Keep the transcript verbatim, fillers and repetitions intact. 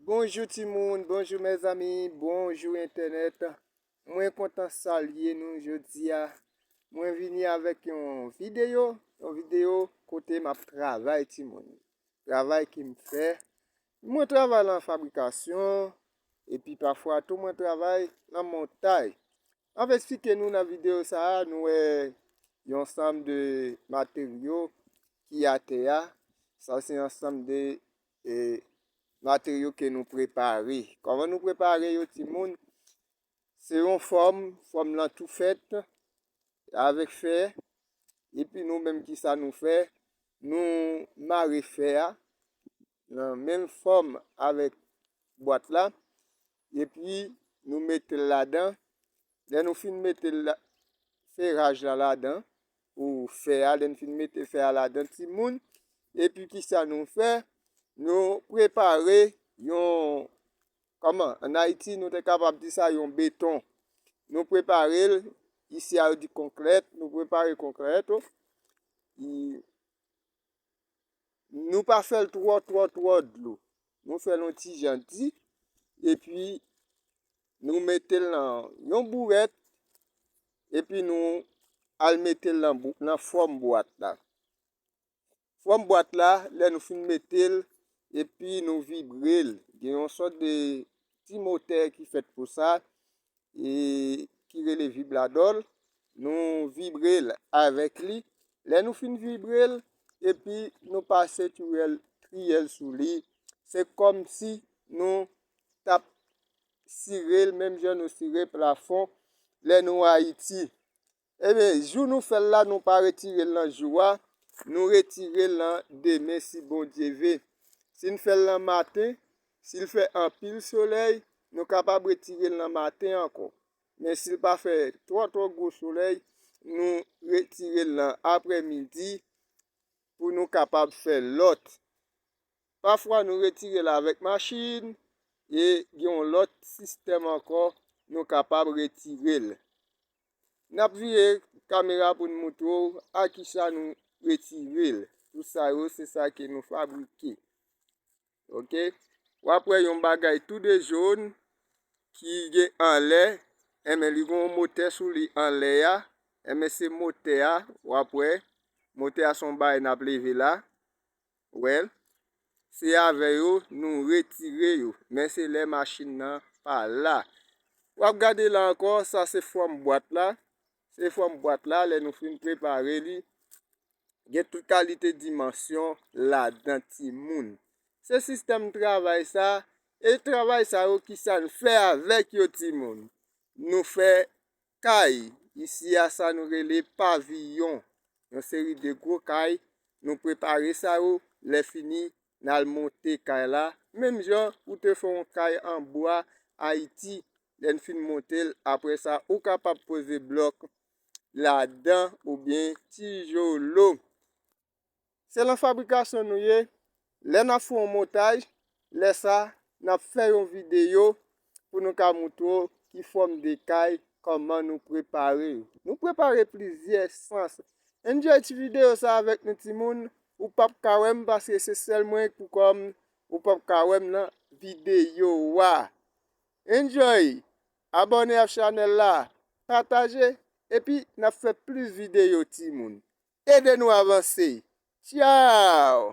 Bonjou timoun, bonjou mezanmi, bonjou entènèt. Mwen kontan salye nou jodi a. Mwen vini avèk yon videyo, yon videyo kote m ap travay timoun. Travay ke m fè. Mwen travay nan fabrikasyon, epi pafwa tou mwen travay nan montay. M ap eksplike nou nan videyo sa a, nou wè yon ansanm de materyo ki atè a. Sa se ansanm de, e, materyo ke nou prepare. Kòman nou prepare yo, timoun? Se yon fòm, fòm lan tou fèt avèk fè. Epi nou menm, kisa nou fè? Nou mare fè a nan menm fòm avèk bwat la. Epi nou mete l ladan. Lè nou fin mete l la, feraj la ladan, ou fè a, lè n fin mete fè a ladan, timoun, epi kisa nou fè? Nou prepare yon, kòman, ann Ayiti, nou te kapab di sa yon beton. Nou prepare l, isi a yo di konkrèt, nou prepare konkrèt, o. I, nou pa fè l twò, twò, twò dlo. Nou fè l yon ti jan di, epi nou mete l nan yon bourèt, epi nou al mete l nan bou-, nan fòm bwat la. Fòm bwat la, lè nou fin mete l, epi nou vibre l. Gen yon sòt de ti motè ki fèt pou sa, e ki rele vibradòl. Nou vibre l avèk li. Lè nou fin vibre l, epi nou pase triyèl, triyèl sou li, se kòmsi nou t ap sire l, menm jan nou sire plafon lè nou Ayiti. Ebyen, jou nou fè l la, nou pa retire l nan jou a, nou retire l nan demen si Bondye ve. Si n fè l nan maten, si l fè anpil solèy, nou kapab retire l nan maten ankò. Men si l pa fè twò, twò gwo solèy, nou retire l nan aprèmidi pou nou kapab fè lòt. Pafwa nou retire l avèk machin, e gen yon lòt sistèm ankò, nou kapab retire l. N ap vire kamera pou n moutre w a kisa nou retire l. Tout sa yo, se sa ke nou fabrike. Oke? W ap wè yon bagay tou de jòn ki gen anlè, enben li gen yon motè sou li anlè a, enben se motè a, w ap wè, motè a se yon bagay n ap leve la, wè l, se avè yo nou retire yo, men se lè machin nan pa la. W ap gade la ankò, sa se fòm bwat la, se fòm bwat la, lè nou fin prepare li, gen tout kalite dimansyon ladan timoun. Se sistèm travay sa, e travay sa yo kisa n fè avèk yo timoun? Nou fè kay, isi a sa nou rele paviyon, yon seri de gwo kay, nou prepare sa yo, lè fini, n al monte kay la, menm jan ou te fè yon kay an bwa Ayiti, lè n fin monte l, apre sa, ou kapab poze blòk ladan oubyen tijolo. Se nan fabrikasyon nou ye. Lè n ap fè yon montaj, lè sa, n ap fè yon videyo pou nou ka moutre w ki fòm de kay, kòman nou prepare yo. Nou prepare plizyè sans. Enjoy ti videyo sa avèk nou timoun. Ou p ap ka wè m paske se sèl mwen pou kò m. Ou p ap ka wè m nan videyo a. Enjoy! Abòne ak chanèl la, pataje, epi n ap fè plis videyo timoun. Ede nou avanse. Tchaw!